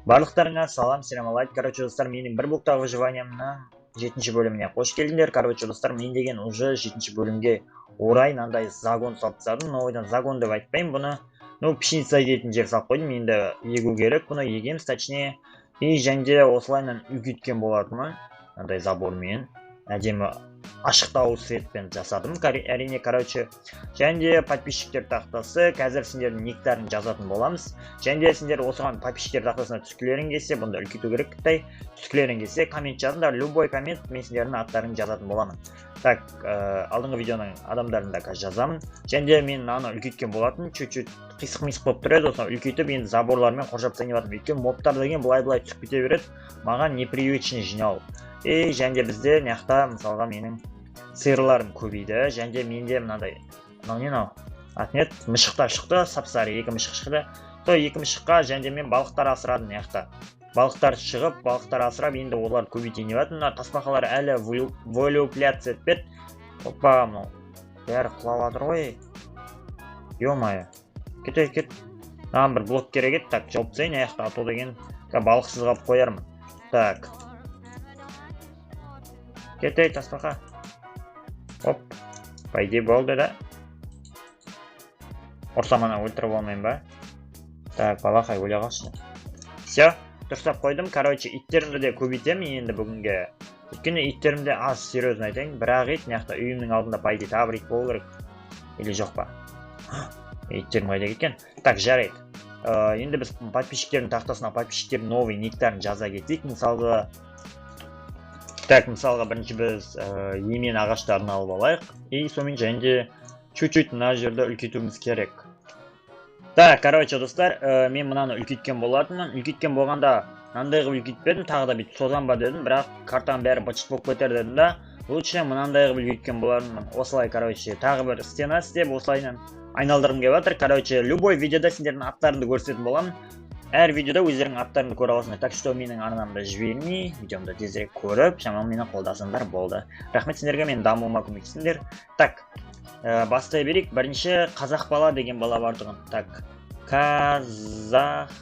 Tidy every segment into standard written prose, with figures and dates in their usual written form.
Барлықтарыңа салам, салам алейкум. Короче, достар, менің бір блоктағы выживаниямның жетінші бөліміне қош келдіңдер. Короче, достар, мен деген уже жетінші бөлімге орай мынандай загон салып тастадым. Но ойдан загон деп айтпаймын бұны. Ну, пшеница егетін жер салып қойдым. Енді егу керек, бұны егеміз, точнее. И және де осылайынан үлкейткен болатынмын. Мынандай забормен әдемі ашықтау цветпен жасадым, әрине, короче. Және де подписчиктер тақтасы, қазір сендердің никтарын жазатын боламыз. Және де сендер осыған подписчиктер тақтасына түскілерің келсе, бұнда үлкейту керек құттай, түскілерің келсе, коммент жазыңдар, любой коммент, мен сендердің аттарыңды жазатын боламын. Так, алдыңғы видеоның адамдарын да қазір жазамын. Және де мен мынаны үлкейткен болатын, чуть-чуть қисық-мисық болып тұр еді, осыны үлкейтіп, енді заборлармен қоршап тастайын деп жатырмын. Өйткені мобтар деген былай-былай түсіп кете береді, маған непривычный жинау. И және де бізде мына жақта, мысалға, менің сиырларым көбейді. Және де менде мынандай, мынау не, мынау аты не еді, мышықтар шықты, сап сары екі мышық шықты. Сол екі мышыққа және де мен балықтар асырадым. Мына жақта балықтар шығып, балықтар асырап, енді оларды көбейтейін деп жатырмын. Мына тасбақалар әлі вылупляться етпеді. Опа, мынау бәрі құлап жатыр ғой, ё-моё. Кет, кет, маған бір блок керек еді. Так, жауып тастайын ана жақта, а то деген балықсыз қалып қоярмын. Так, кет, ей, тасбақа. Оп, по идее, болды да. Ұрсам, ана өлтіріп алмаймын ба? Так, балақай, өле қалшы. Все, дұрыстап қойдым. Короче, иттерімді де көбейтемін енді бүгінге, өйткені иттерім де аз, серьезно айтайын, бір ақ ит. Мына жақта үйімнің алдында, по идее, тағы бір ит болу керек или жоқ па? Иттерім қайда кеткен? Так, жарайды. Енді біз подписчиктердің тақтасына подписчиктердің новый никтарын жаза кетейік. Мысалға, так, мысалға, бірінші біз емен ағаштарын алып алайық. И сонымен және де чуть-чуть мына жерді үлкейтуіміз керек. Так, короче, достар, мен мынаны үлкейткен болатынмын. Үлкейткен болғанда мынандай қылып үлкейтпедім, тағы да бүйтіп созам ба дедім, бірақ картаның бәрі быт болып кетер дедім да, лучше мынандай қылып үлкейткен болармын. Осылай, короче, тағы бір стена істеп, осылайынан айналдырғым келіп жатыр. Короче, любой видеода сендердің аттарыңды көрсететін боламын. Әр видеода өздеріңнің аттарыңды көре аласыңдар. Так что менің арнамды жібермей, видеомды тезірек көріп, шамалы мені қолдасаңдар болды. Рахмет сендерге, менің дамуыма көмектестіңдер. Так, бастай берейік. Бірінші қазақ бала деген бала бар тұғын. Так, қазақ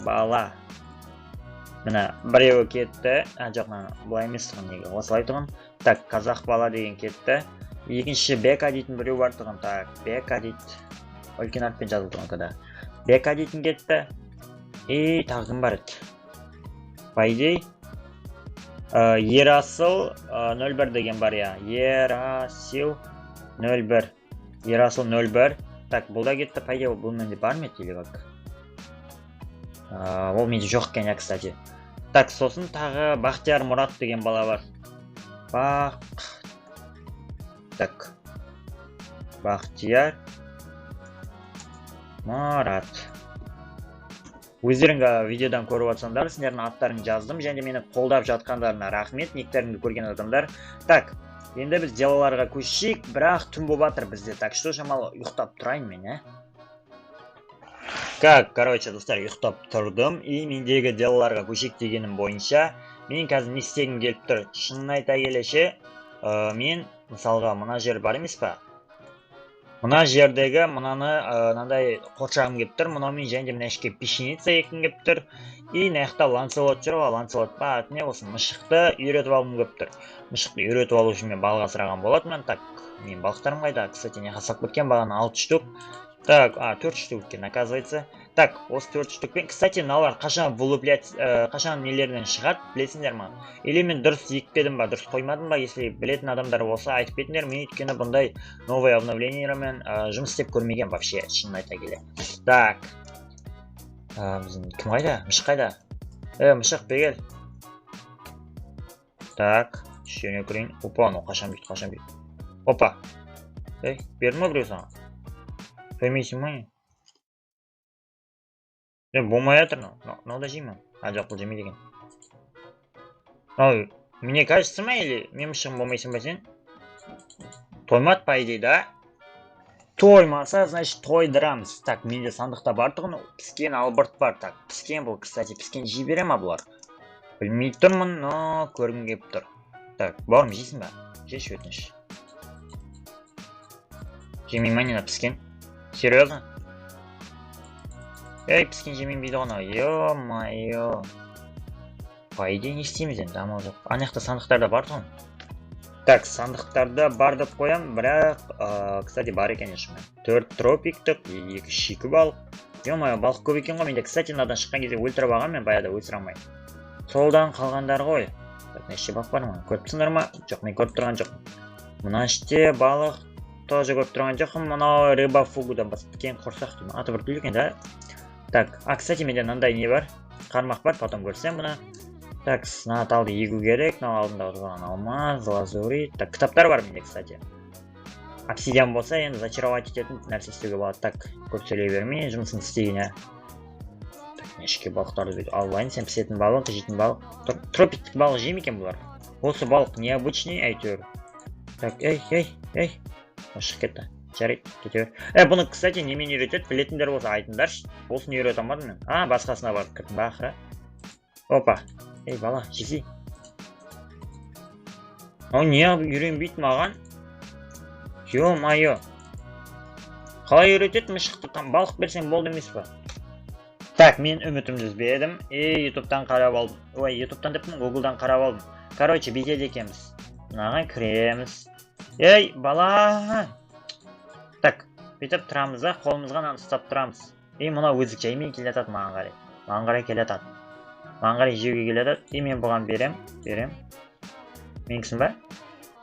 бала, міне, біреуі кетті. А, жоқ, мына былай емес тұғын, неге осылай тұғын? Так, қазақ бала деген кетті. Екінші Бека дейтін біреу бар тұғын. Так, Бека дейді, үлкен әріппен жазылып тұғын. Когда Бека дейтін кетті. И тағы кім бар еді? По идее, Ерасыл 01 деген бар, иә, Ерасил 01, Ерасыл 01. Так, бұл да кетті. По идее, бұл менде бар ма еді или как? Ол менде жоқ екен, иә, кстати. Так, сосын тағы Бақтияр Мұрат деген бала бар. Бақ, так, Бақтияр Мұрат. Өздерің видеодан көріп жатсаңдар, сендердің аттарыңды жаздым. Және де мені қолдап жатқандарына рахмет, никтеріңді көрген адамдар. Так, енді біз делаларға көшейік, бірақ түн болып жатыр бізде, так что шамалы ұйықтап тұрайын мен, ә. Как, короче, достар, ұйықтап тұрдым. И мендегі делаларға көшейік дегенім бойынша, мен қазір не істегім келіп тұр, шынын айта келе ше, мен, мысалға, мына жер бар емес па, мына жердегі мынаны мынандай қоршағым келіп тұр мынаумен. Және де мына ішке пшеница еккім келіп тұр. И мына жақта Ланцелот жүр ғой, Ланцелот па, аты не болсын, мышықты үйретіп алғым келіп тұр. Мышықты үйретіп алу үшін мен балық асыраған болатынмын. Так, менің балықтарым қайда, кстати? Мына жаққа салып кеткен бағана алты штук. Так, а, төрт штук екен, оказывается. Так, осы төрт штукпен, кстати, мыналар қашан вылуплять, қашан нелерден шығады, білесіңдер ма? Или мен дұрыс екпедім ба, дұрыс қоймадым ба? Если білетін адамдар болса, айтып кетіңдер. Мен өйткені бұндай новый обновлениемен жұмыс істеп көрмеген вообще, шынын айта келе. Так, біздің кім қайда, мышық қайда? Е, мышық, бері кел. Так, ішіне кірейін. Опа, анау қашан бүйтті, қашан бүйтті? Опа, ей, берді ма біреу саған? Тоймайсың ба, не? Е, болмай жатыр мынау. Мынау да жей ма? А, жоқ, бұл жемейді екен. Мынау, мне кажется ма, или мен мышығым болмайсың ба сен? Тоймады, по идее, да. Тоймаса, значит, тойдырамыз. Так, менде сандықта бар тұғын піскен албырт бар. Так, піскен бұл, кстати, піскен жей бере ма бұлар, білмей тұрмын, но көргім келіп тұр. Так, бауырым, жейсің ба? Жеші, өтініш. Жемей ма, не, піскен? Серьезно? Ей, піскен жемеймін дейді ғой анау. Ё-моё. По идее, не істейміз енді, амал жоқ. Ана жақта сандықтарда бар тұғын. Так, сандықтарда бар деп қоям, бірақ, кстати, бар екен шынымен. 4 тропиктік, 2 шикі балық. Ё-моё, балық көп екен ғой менде. Кстати, мынадан шыққан кезде өлтіріп алғанмын мен баяғыда, өлтіре алмай. Солдан қалғандар ғой. Так, неше балық бар ма? Көріп тұрсыңдар ма? Жоқ, мен көріп тұрған жоқпын. Мына іште балық тоже көріп тұрған жоқпын. Мынау рыба фугудан басып құрсақ деймін. Аты бір түрлі екен да. Так, а, кстати, менде мынандай не бар? Қармақ бар, потом көрсем бұны. Так, мына талды егу керек, мынау алдында отырған алмаз, лазурит. Так, кітаптар бар менде, кстати. Обсидиан болса, енді зачаровать ететін нәрсе істеуге болады. Так, көп сөйлей бермей, жұмысын істейін, ә. Так, нешке балықтарды бүйтіп алып алайын. Сен пісетін балық, жейтін балық. Тропиктік балық жей ме екен бұлар? Осы балық необычный әйтеуір. Так, ей, ей, ей. Шығып кетті. Жарайды, кете бер. Е, бұны, кстати, немен үйретеді? Білетіндер болса айтыңдаршы. Осыны үйрете алмадым мен. А, басқасына барып кірдім ба ақыры. Опа. Ей, бала, жесей. Ау, не үйренбейді маған? Ё-моё. Қалай үйретеді мышықты? Там балық берсең болды емес па? Так, мен үмітімді үзбедім. И ютубтан қарап алдым. Ой, ютубтан деппін, гуглдан қарап алдым. Короче, бүйтеді екенбіз. Мынаған кіреміз. Ей, бала! Так, бүйтіп тұрамыз да, қолымызға мынаны ұстап тұрамыз. И мынау өзі жаймен келе жатады маған қарай. Маған қарай келе жатады. Маған қарай жеуге келе жатады. И мен бұған берем, берем. Менікісің ба?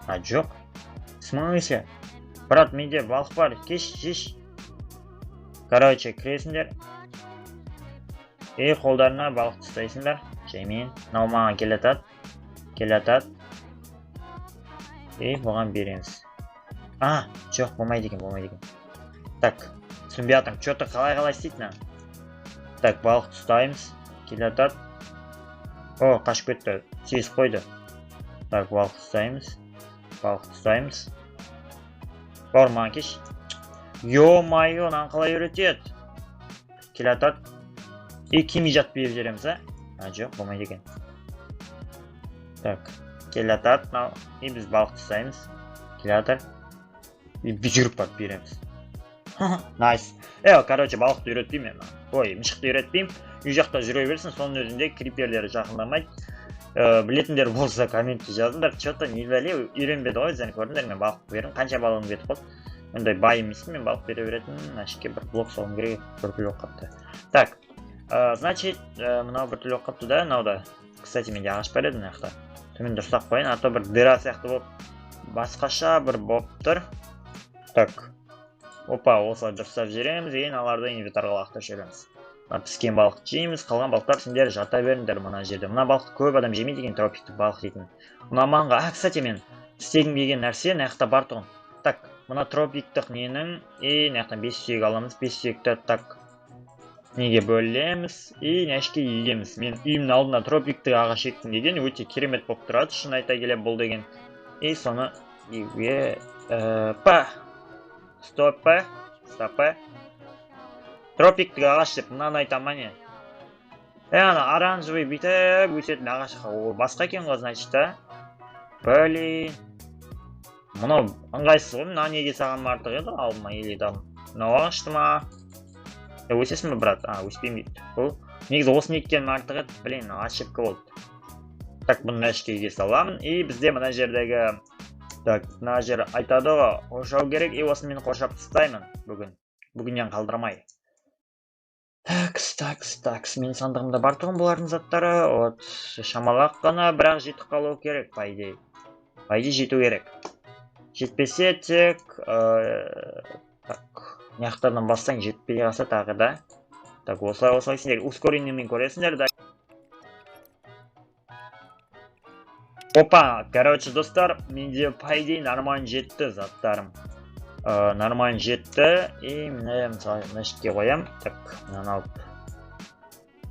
А, жоқ. В смысле? Брат, менде балық бар, кеш, жеш. Короче, кіресіңдер. И қолдарына балық ұстайсыңдар. Жаймен. Мынау маған келе жатады. Келе жатады. И бұған береміз. А, жоқ, болмайды екен, болмайды екен. Так, түсінбей жатырмын. Че-то қалай-қалай істейді мына? Так, балықты ұстаймыз. Келе жатады. О, қашып кетті. Сезіп қойды. Так, балықты ұстаймыз. Балықты ұстаймыз. Бауыр, маған кеш. Ё-моё, мынаны қалай үйретеді? Келе жатады. И кимей жатып беріп жібереміз, а? А, жоқ, болмайды екен. Так, келе жатады мынау. И біз балықты ұстаймыз. Келе жатыр. И жүгіріп барып береміз. Найс. Е, короче, балықты үйретпеймін мен. Ой, мышықты үйретпеймін. Үй жақта жүре берсін, соның өзінде криперлері жақындамайды. Білетіндер болса, комментте жазыңдар. Че-то не бәле үйренбеді ғой, өздерің көрдіңдер, мен балық бердім. Қанша балығым кетіп қалды. Ондай бай емеспін мен балық бере беретін. Мына ішке бір блок салуым керек, бір түрлі болып қалыпты. Так, значит, мынау бір түрлі болып қалыпты да, мынау да. Кстати, менде ағаш бар еді мына жақта. Төмен дұрыстап қояйын, а то бір дыра сияқты болып, басқаша бір болып тұр. Так. Опа, осылай дұрыстап жібереміз, и мыналарды инвентарға лақтырып жібереміз. Мына піскен балықты жейміз, қалған балықтар сендер жата беріңдер мына жерде. Мына балықты көп адам жемейді екен, тропиктік балық дейтін. Мына маңға, а, кстати, мен істегім келген нәрсе мына жақта бар тұғын. Так, мына тропиктік ненің, и мына жақтан 5 сүйек аламыз, 5 сүйекті так неге бөлеміз и мына ішке егеміз. Мен үйімнің алдына тропиктік ағаш еккім келген, өте керемет болып тұрады, шын айта келе бұл деген. И соны егуге, па, стопе, стопе. Тропиктік ағаш деп мынаны айта ма не? Е, ана оранжевый бүйтіп өсетін ағаш ол басқа екен ғой, значит, да? Блин. Мынау ыңғайсыз ғой, мына неге саған артық еді алдыма или там мынау ағашты ма? Е, өсесің бе, брат? А, өспеймін дейді. Бұл негізі осыны еккенім артық еді. Блин, ошибка болды. Так, бұны мына ішке еге саламын. И бізде мына жердегі, так, мына жер айтады ғой, қоршау керек, и осыны мен қоршап тастаймын бүгін. Бүгіннен қалдырмай. Такс, такс, такс. Менің сандығымда бар тұғын бұлардың заттары. Вот, шамалақ қана, бірақ жетіп қалу керек, по идее. По идее, жету керек. Жетпесе тек, так, мына жақтардан бастайын, жетпей қалса тағы да. Так, осылай, осылай сендер ускоренныймен көресіңдер да. Опа, короче, достар, менде по идее нормально жетті заттарым. Нормально жетті. И міне, мысалы, мына ішке қоям. Так, мынаны алып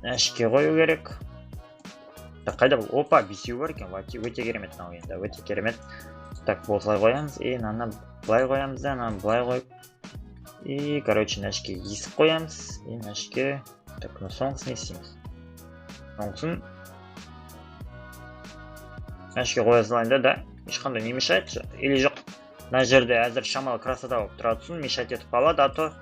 мына ішке қою керек. Так, қайда бұл? Опа, бесеу бар екен. Өте керемет мынау енді, өте керемет. Так, осылай қоямыз. И мынаны былай қоямыз да, мынаны былай қойып. И, короче, мына ішке есік қоямыз. И мына ішке, так, мына соңғысын не істейміз? Соңғысын мына ішке қоя салайын да, да? Ешқандай не мешает или жоқ? Мына жерде әзір шамалы красота болып тұра тұрсын, мешать етіп қалады, а то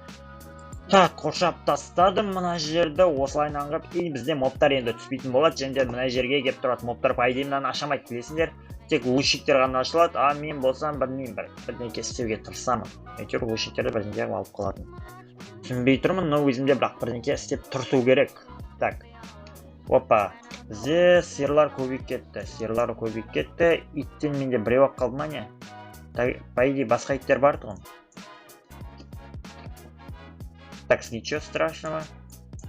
Так, қоршап тастадым мына жерді осылайынан қылып. И бізде мобтар енді түспейтін болады, және де мына жерге келіп тұрады мобтар, по идее, мынаны аша алмайды, білесіңдер. Тек лучниктер ғана ашылады, а мен болсам, білмеймін, бірдеңке істеуге тырысамын. Әйтеуір лучниктерді бірдеңке қылып алып қалатын. Түсінбей тұрмын, но өзімде бірақ бірдеңке істеп тырысу керек. Так. Опа. Бізде сиырлар көбейіп кетті. Сиырлар көбейіп кетті. Иттен менде біреу ақ қалды ма, не? Так, по идее, басқа иттер бар тұғын. Так, ничего страшного.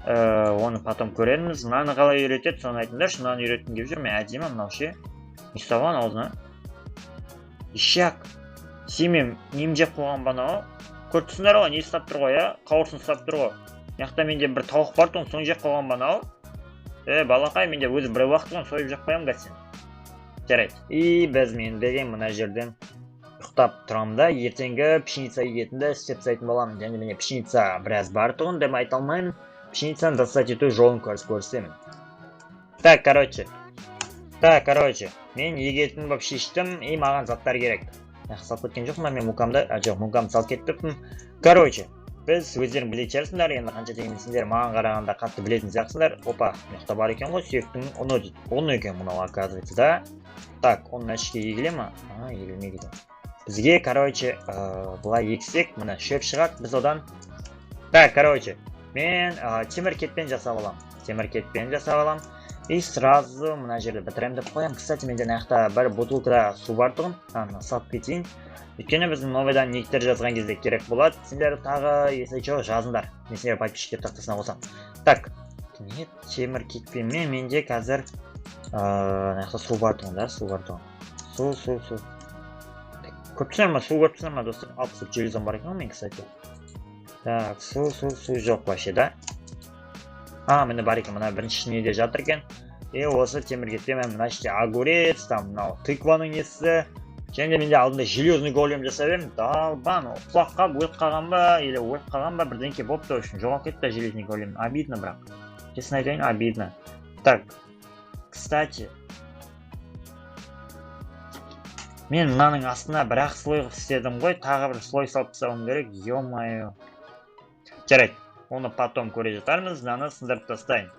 Оны потом көрерміз. Мынаны қалай үйретеді, соны айтыңдаршы. Мынаны үйреткім келіп жүр. Мен әдемі мынау ше. Не ұстап алған аузына? Ишак. Сен мен нем жеп қойған ба анау? Көріп тұрсыңдар ғой, не ұстап тұр ғой, иә? Қауырсын ұстап тұр ғой. Мына жақта менде бір тауық бар тұғын, соны жеп қойған ба анау? Е, балақай, менде өзі бір уақыт тұғын, сойып жеп қоямын қазір сені. Жарайды. И біз мен деген мына жерден ұйықтап тұрамын да, ертеңгі пшеница егетінді істеп тастайтын боламын. Және міне, пшеница біраз бар тұғын деп айта алмаймын. Пшеницаны достать ету жолын көрсетемін. Так, короче. Так, короче, мен егетін болып шештім, и маған заттар керек. Мына салып кеткен жоқпын ба мен мукамды? А, жоқ, мукамды салып кетіппін. Короче, біз өздерің білетін шығарсыңдар, енді қанша дегенмен сендер маған қарағанда қатты білетін сияқтысыңдар. Опа, мына жақта бар екен ғой, сүйектің ұны дейді. Ұн екен мынау, оказывается, да? Так, ұн мына жерге егіле ма? А, егілмейді екен. Бізге, короче, былай ексек, мына шөп шығады, біз одан. Так, короче, мен темір кетпен жасап аламын. Темір кетпен жасап аламын. И сразу мына жерді бітіремін деп қоямын. Кстати, менде мына жақта бір бутылкада су бар тұғын. Аны салып кетейін. Өйткені біздің новыйдан никтер жазған кезде керек болады. Сендер тағы, если чё, жазыңдар. Мен сендер подписчиктер тақтасына қосамын. Так, не, темір кетпенмен менде қазір мына жақта су бар тұғын, да, су бар тұғын. Су, су, су. Көріп тұрсыңдар ма? Су көріп тұрсыңдар ма, достар? 64 железом бар екен ғой мен, кстати. Так, су, су, су жоқ вообще, да? А, міне, бар екен, мына бірінші неде жатыр екен. И осы темір кетпен мына іште огурец, там мынау тыкваның несі. Және де менде алдында железный голем жасап едім. Долбан, құлап қалып өліп қалған ба, или өліп қалған ба, бірдеңке болыпты, в общем, жоғалып кетті железный голем. Обидно бірақ. Честно айтайын, обидно. Так, кстати, мен мынаның астына бір ақ слой қылып істедім ғой, тағы бір слой салып тастауым керек, ё-моё. Жарайды, оны потом көре жатармыз, мынаны сындырып тастайын.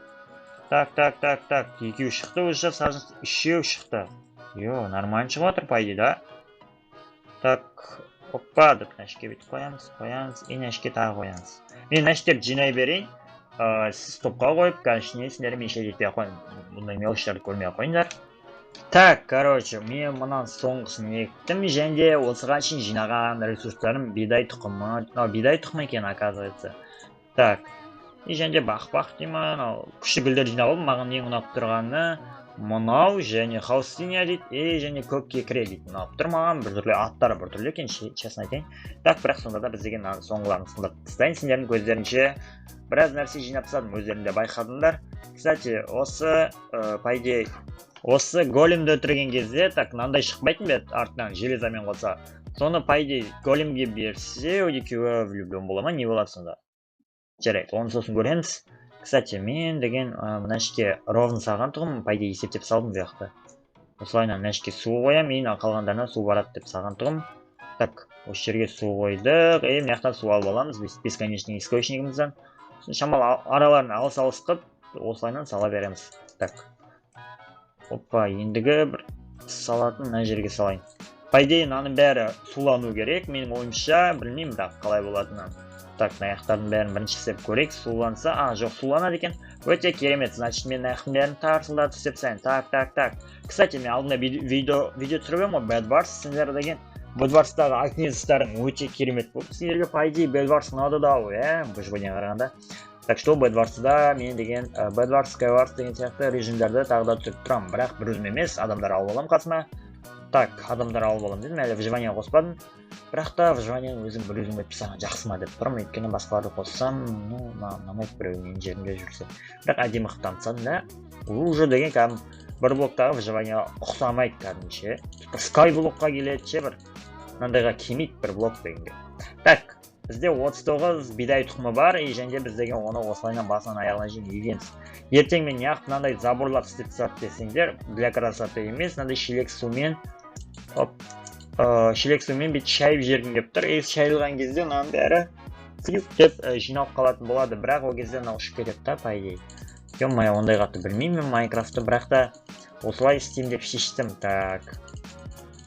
Так, так, так, так, екеу шықты уже, саженец, үшеу шықты. Ё, нормально шығып жатыр, по идее, да? Так, опа, деп мына ішке бүйтіп қоямыз, қоямыз, и мына ішке тағы қоямыз. Мен мына іштерді жинай берейін, сіз топқа қойып, конечно, сендер мешать етпей ақ қойын, бұндай мелочьтарды көрмей ақ қойыңдар. Так, короче, мен мынаның соңғысын ектім, және де осыған шейін жинаған ресурстарым бидай тұқымы, мынау бидай тұқымы екен, оказывается. Так, и және де бақ-бақ дей ма, мынау күшті гүлдер жинап алдым, маған ең ұнап тұрғаны мынау және хаустиния дейді, и және көк кекіре дейді. Ұнап тұр маған, біртүрлі аттары біртүрлі екен, честно айтайын. Так, бірақ сонда да біз деген мынаның соңғыларын сындырып тастайын сендердің көздерінше. Біраз нәрсе жинап тастадым, өздерің де байқадыңдар. Кстати, осы, по идее, осы големді өлтірген кезде, так, мынандай шықпайтын ба еді артынан железомен қоса. Соны, по идее, големге берсе, екеуі влюблен бола ма, не болады сонда? Жарайды, оны сосын көреміз. Кстати, мен деген мына ішке ровно салған тұғым, по идее, есептеп салдым бұл жақта. Осылайынан мына ішке су қоямын, и мына қалғандарына су барады деп салған тұғым. Так, осы жерге су қойдық, и мына жақтан су алып аламыз бесконечный источнигімізден. Сосын шамалы араларын алыс-алыс қылып, осылайынан сала береміз. Так. Опа, ендігі бір салатын мына жерге салайын. По идее, мынаның бәрі сулану керек, менің ойымша, білмеймін бірақ қалай болатынын. Так, мына жақтардың бәрін бірінші істеп көрейік. Суланса, а, жоқ, суланады екен. Өте керемет. Значит, мен мына жақтың бәрін тарсылдатып істеп тастайын. Так, так, так. Кстати, мен алдында видео түсіріп едім ғой, Bed Wars. Сендер деген Bed Wars'тағы акнезистарың өте керемет болды. Сендерге, по идее, Bed Wars ұнады да ғой, ә, выживание қарағанда. Так что Bed Wars'да мен деген Bed Wars, Skywars деген сияқты режимдерді тағы да түсіріп тұрамын. Бірақ бір өзім емес, адамдар алып аламын қасыма. Так, адамдар алып аламын дедім, әлі выживание қоспадым. Бірақ та выживаниені өзім бір өзім өтіп тастаған жақсы ма деп тұрмын, өйткені басқаларды қоссам, ну, маған ұнамайды біреу менің жерімде жүрсе. Бірақ әдемі қылып дамытсам да, уже деген кәдімгі бір блоктағы выживание ұқсамайды кәдімгі ше. Скайблокқа келеді ше, бір мынандайға келмейді бір блок дегенге. Так, бізде 39 бидай тұқымы бар, и және де біз деген оны осылайынан басынан аяғына шейін егеміз. Ертең мен неғып мынандай заборлар істеп тастады десеңдер, для красоты емес, мынандай шелек сумен, оп, шелек сумен бүйтіп шайып жібергім келіп тұр. И шайылған кезде мынаның бәрі фью деп жиналып қалатын болады. Бірақ ол кезде мынау ұшып кетеді да, по идее. Ё-моё, ондай қатты білмеймін мен Майнкрафтты, бірақ та осылай істеймін деп шештім. Так,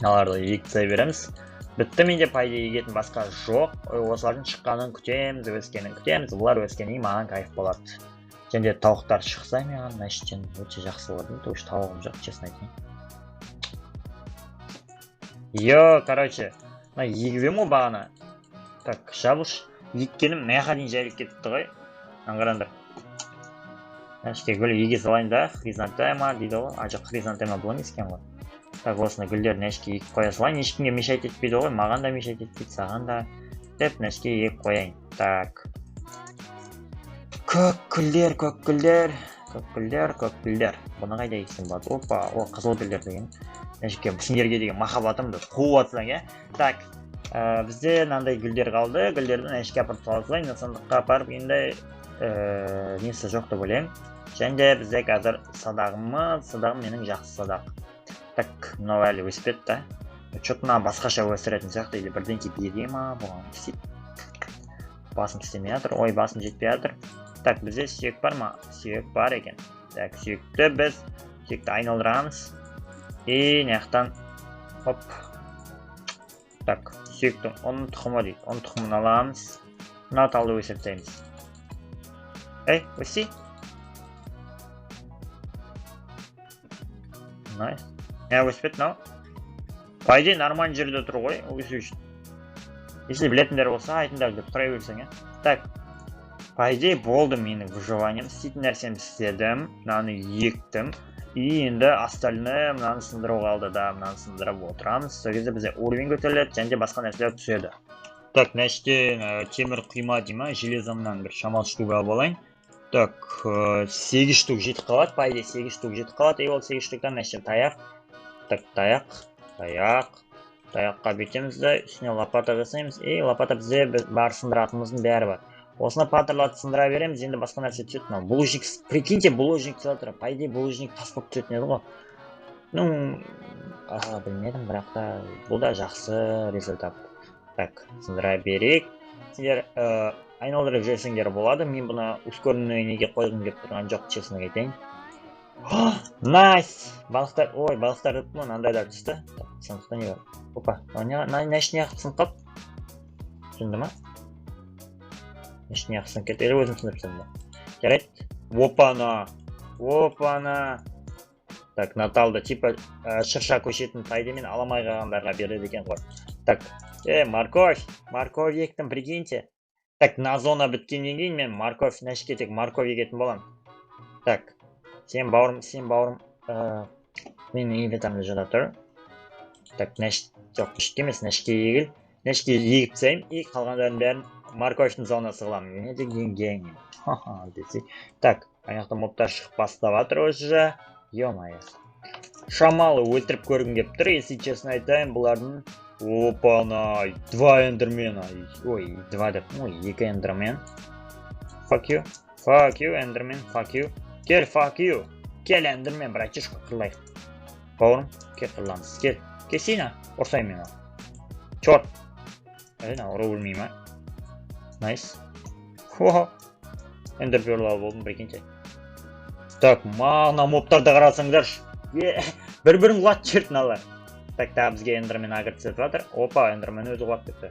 мыналарды егіп тастай береміз. Бітті, менде по идее егетін басқа жоқ. Осылардың шыққанын күтеміз, өскенін күтеміз. Бұлар өскеннен кейін маған кайф болады. Және де тауықтар шықса маған мына іштен өте жақсы болады. То есть тауығым жоқ, честно айтайын. Йо, короче, мына егіп едім ғой бағана. Так, жабылшы. Еккенім мына жаққа дейін жайылып кетіпті ғой. Мынаны қараңдар. Ішке гүл еге салайын да, хризантема дейді ғой. А жоқ, хризантема бұл емес екен ғой. Так, осыны гүлдерін ішке егіп қоя салайын. Ешкімге мешать етпейді ғой, маған да мешать етпейді, саған да деп мына ішке егіп қояйын. Так, көк гүлдер, көк гүлдер, көк гүлдер, көк гүлдер. Бұны қайда ексем болады? Опа, о, қызыл гүлдер деген. Мына жерге сендерге деген махаббатымды қуып жатсаң, иә. Так, бізде мынандай гүлдер қалды. Гүлдерді мына ішке апарып сала салайын. Мына сандыққа апарып енді несі жоқ деп ойлаймын. Және де бізде қазір садағымыз, садағым менің жақсы садақ. Так, мынау әлі өспеді да. Чё-то мына басқаша өсіретін сияқты, или бірдеңке бере ма бұған, не істейді? Басым істемей жатыр, ой, басым жетпей жатыр. Так, бізде сүйек бар ма? Сүйек бар екен. Так, сүйекті біз сүйекті айналдырамыз. И мына жақтан оп. Так, сүйектің ұн тұқымы дейді. Ұн тұқымын аламыз. Мына талды өсіріп тастаймыз. Ей, өсей. Найс. Не өспеді мынау? По идее, нормальный жерде тұр ғой, өсу үшін. Если білетіндер болса, айтыңдар деп сұрай берсең, иә. Так, по идее, болды менің выживанием. Істейтін нәрсемді істедім. Мынаны ектім. И енді остальное мынаны сындыру қалды да, мынаны сындырып отырамыз. Сол кезде бізде уровень көтеріледі, және де басқа нәрселер түседі. Так, мына іште темір құйма дей ма, железомнан бір шамалы штук алып алайын. Так, 8 штук жетіп қалады, по идее 8 штук жетіп қалады. И ол 8 штуктан мына іште таяқ. Так, таяқ, таяқ, таяққа бүйтеміз да, үстіне лопата жасаймыз. И лопата бізде бар сындыратынымыздың бәрі бар. Осыны патырлатып сындыра береміз, енді басқа нәрсе түседі. Мынау булыжник, прикиньте, булыжник түсіп жатыр. По идее, булыжник тас болып түсетін еді ғой. Ну, білмедім, бірақ та бұл да жақсы результат. Так, сындыра берейік. Сендер айналдырып жіберсеңдер болады. Мен бұны ускоренный неге қойғым келіп тұрған жоқ, честно айтайын. Найс! Балықтар, ой, балықтар деп мынандайлар түсті. Сындықта не бар? Опа, мына ішіне ақ сынып қалды. Түсінді ма? Ішіне ақ сынып кетті. Или өзім сындырып тастадым ба? Жарайды. Опа-на! Опа-на! Так, Наталды типа шырша көшетін пайдамен ала алмай қалғандарға береді екен ғой. Так, морковь! Морковь ектім, прикиньте. Так, на зона біткеннен кейін мен морковь, мына ішке тек морковь егетін боламын. Так, сен бауырым, сен бауырым, менің инвентарымда жата тұр. Так, жоқ, ішке емес, мына ішке егіл. Мына ішке егіп тастаймын, и қалғандардың бәрін морковьтың зонасы қыламын. Не деген гений. Ха-ха, десе. Так, ана жақта мобтар шығып бастап жатыр уже. Ё-моё. Шамалы өлтіріп көргім келіп тұр, если честно айтайын, бұлардың. Опа-на, 2 эндермена. Ой, 2 деп, ой, 2 эндермен. Fuck you, fuck you, эндермен, fuck you. Кел, fuck you. Кел, эндермен, братишка, қырлайық. Бауырым, кел, қырыламыз. Кел, келсейна, ұрсайын мен ал. Черт. Әй, мына ұру білмей ма? Найс. Хо-хо. Эндер перл алып болдым, прикиньте. Так, мына мобтарды қарасаңдаршы. Бір-бірін құлатып жіберді мыналар. Так, тағы бізге эндермен агр түсіп жатыр. Опа, эндермен өзі құлап кетті.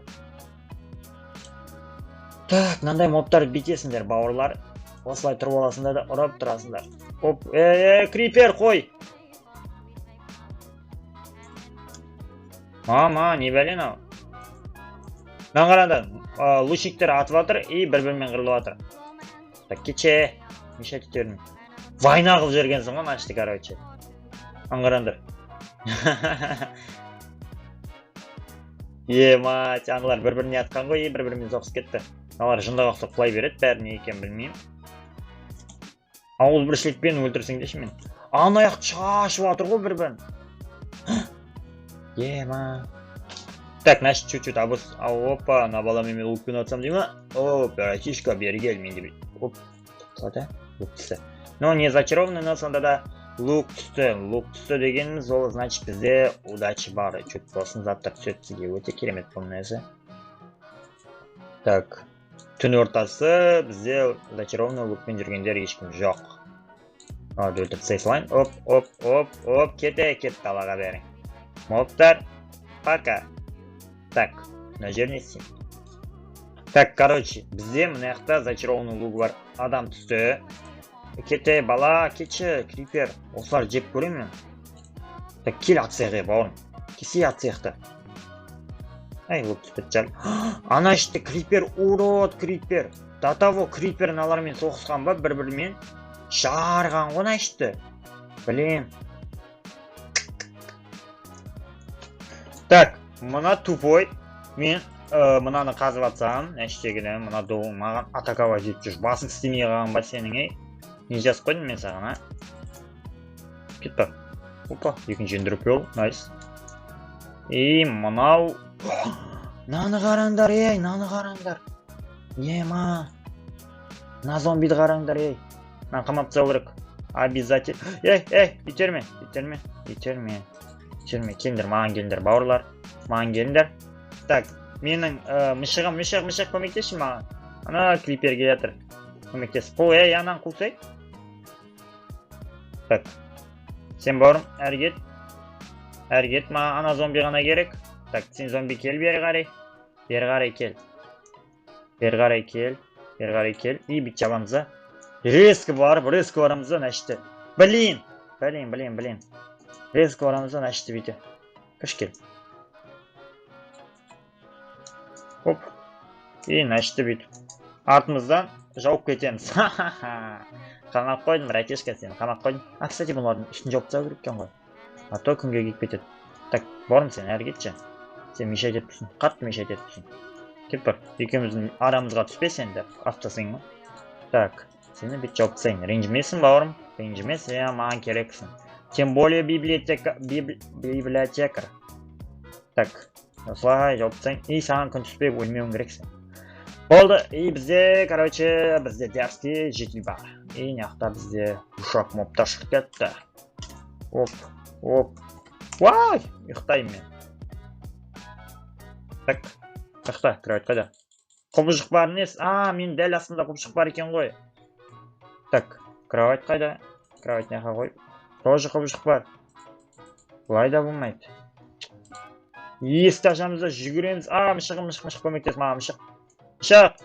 Так, мынандай мобтарды бүйтесіңдер, бауырлар. Осылай тұрып аласыңдар да ұрып тұрасыңдар. Оп, крипер қой. Мама, не бәле мынау? Мынаны қараңдар, лучниктер атып жатыр и бір-бірімен қырылып жатыр. Так, кеше мешать етерін. Война қылып жібергенсің ғой мына ішті, короче. Мынаны қараңдар. Е, мать, аналар бір-біріне атқан ғой, бір-бірімен соғысып кетті. Аналар жындыға ұқсап құлай береді, бәрі не екенін білмеймін. Ауызбіршілікпен өлтірсеңдерші мен. Ана аяқ шашып жатыр ғой бір-бірін. Е, ма. Так, значит, чуть-чуть абыс. Опа, ана баламен мен лукпен атсам дей ма? О, братишка, бері кел, мен деп. Оп, тоқтады, лук түсті. Но не зачарованный, но сонда да лук түсті. Лук түсті дегеніміз ол, значит, бізде удача бар. Чуть болсын заттар түседі бізге. Өте керемет бұл нәрсе. Так. Түн ортасы, бізде зачарованный лукпен жүргендер ешкім жоқ. Оларды өлтіріп тастай салайын. Оп, оп, оп, оп, кете, кет далаға бәрің. Мобтар, пока. Так, мына жер не істеймін? Так, короче, бізде мына жақта зачарованный лук бар. Адам түсті. Кете, бала, кетші, крипер. Осылар жеп көремін мен. Так, кел атсайық, ей, бауырым. Келсей атсайық та. Ай, лук түсіп кетті жал. Ана іште крипер, урод крипер. До того крипер мыналармен соғысқан ба бір-бірімен? Жарған ғой ана ішті. Блин. Так, мына тупой. Мен мынаны қазып атсам, мына іштегіні, мына доғың маған атаковать етіп жүр. Басың істемей қалған ба сенің, ей? Не жазып қойдым мен саған, а? Кет бар. Опа, екінші эндерперл, найс. И мынау. Мынаны қараңдар, ей, мынаны қараңдар. Ема. Мына зомбиді қараңдар, ей. Мынаны қамап тастау керек. Обязательно. Ей, ей, итерме, итерме, итерме. Итерме, келіңдер, маған келіңдер, бауырлар. Маған келіңдер. Так, менің мышығым, мышық, мышық, көмектесші маған. Ана крипер келе жатыр. Көмектес. Қу, ей, ананы қусай. Так. Сен бауырым, әрі кет. Әрі кет, маған ана зомби ғана керек. Так, сен зомби кел бері қарай. Бері қарай кел. Бері қарай кел. Бері қарай кел. И бүйтіп жабамыз да. Резко барып, резко барамыз да, значит. Блин! Блин, блин, блин. Резко барамыз да, значит, бүйтіп. Кіш кел. Оп. И значит, бүйтіп. Артымыздан жауып кетеміз. Қамап қойдым, братишка, сені қамап қойдым. А, кстати, бұлардың үстін жауып тастау керек екен ғой. А то күнге күйіп кетеді. Так, бауырым, сен әрі кетші. Сен мешать етіп тұрсың, қатты мешать етіп тұрсың. Кет бар, екеуміздің арамызға түспе сен деп, атып тастайын ғой. Так, сені бүйтіп жауып тастайын. Ренжімесің, бауырым, ренжіме, сен маған керексің. Тем более библиотекарь. Так, осылай жауып тастайын. И саған күн түспей өлмеуің керексің. Болды, и бізде, короче, бізде дерзкий житель бар. И мына жақта бізде ушақ мобтар шығып кетті. Оп, оп. Уай, ұйықтаймын мен. Так, ұйықта, кровать қайда? Құбыжық бар несі? А, мен дәл астымда құбыжық бар екен ғой. Так, кровать қайда? Кровать мына жаққа қой. Тоже құбыжық бар. Бұлай да болмайды. Есікті ашамыз да жүгіреміз. А, мышық, мышық, мышық, көмектес маған, мышық. Мышық.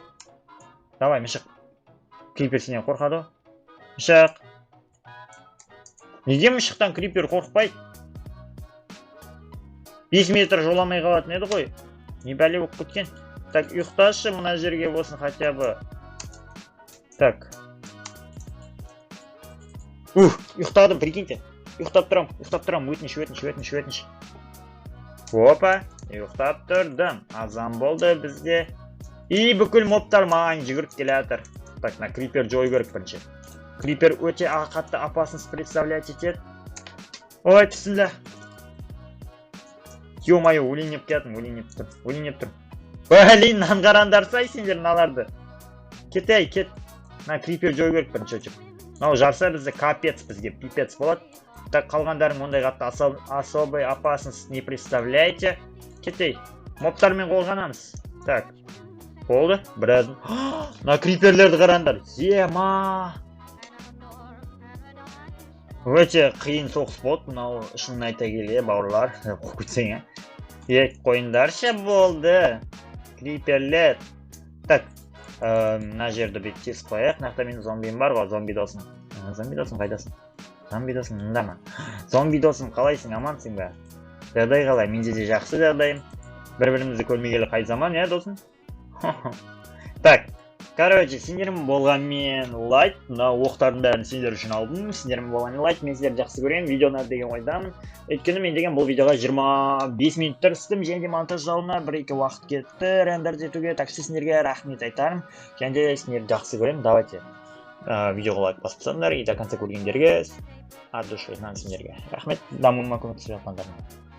Давай, мышық. Крипер сенен қорқады ғой. Мышық. Неге мышықтан крипер қорықпайды? 5 метр жоламай қалатын еді ғой. Не бәле болып кеткен? Так, ұйықташы мына жерге болсын хотя бы. Так. Ух, ұйықтадым, прикиньте. Ұйықтап тұрам, ұйықтап тұрам, өтініш, өтініш, өтініш, өтініш. Опа, ұйықтап тұрдым. Азан болды бізде. И бүкіл мобтар маған жүгіріп келе жатыр. Так, мына крипер жою керек бірінші. Крипер өте қатты опасность представлять етеді. Ой, бісміллә. Ё-моё, өлейін деп келатырмын, өлейін деп тұрмын, өлейін деп тұрмын. Блин, мынаны қараңдарсай сендер мыналарды. Кет, ей, кет. Мына крипер жою керек бірінші очередь. Мынау жарса бізде капец, бізге пипец болады. Так, қалғандарың ондай қатты особой опасность не представляете. Кет, ей. Мобтармен қорғанамыз. Так. Болды, біраз. Мына криперлерді қараңдар. Ема. Өте қиын соғыс болды мынау, шынын айта келе, бауырлар. Қуып кетсең, ә. Е, қойыңдаршы, болды. Криперлер. Так, мына жерді бүйтіп тесіп қояйық. Мына жақта менің зомбиім бар ғой, зомби досым. Зомби досым қайдасың? Зомби досым мында ма? Зомби досым, қалайсың, амансың ба? Жағдай қалай? Менде де жақсы жағдайым. Бір-бірімізді көрмегелі қай заман, иә, досым? Так, короче, сендермен болған мен Лайт. Мына оқтардың бәрін сендер үшін алдым. Сендермен болған мен Лайт. Мен сіздерді жақсы көремін, видео ұнады деген ойдамын. Өйткені мен деген бұл видеоға 25 минут тырыстым, және де монтаждауына бір-екі уақыт кетті, рендер етуге. Так что сендерге рахмет айтарым. Және де сендерді жақсы көремін. Давайте видеоға лайк басып тастаңдар и до конца көргендерге от души сендерге рахмет, дамуыма көмектесіп жатқандарыңа.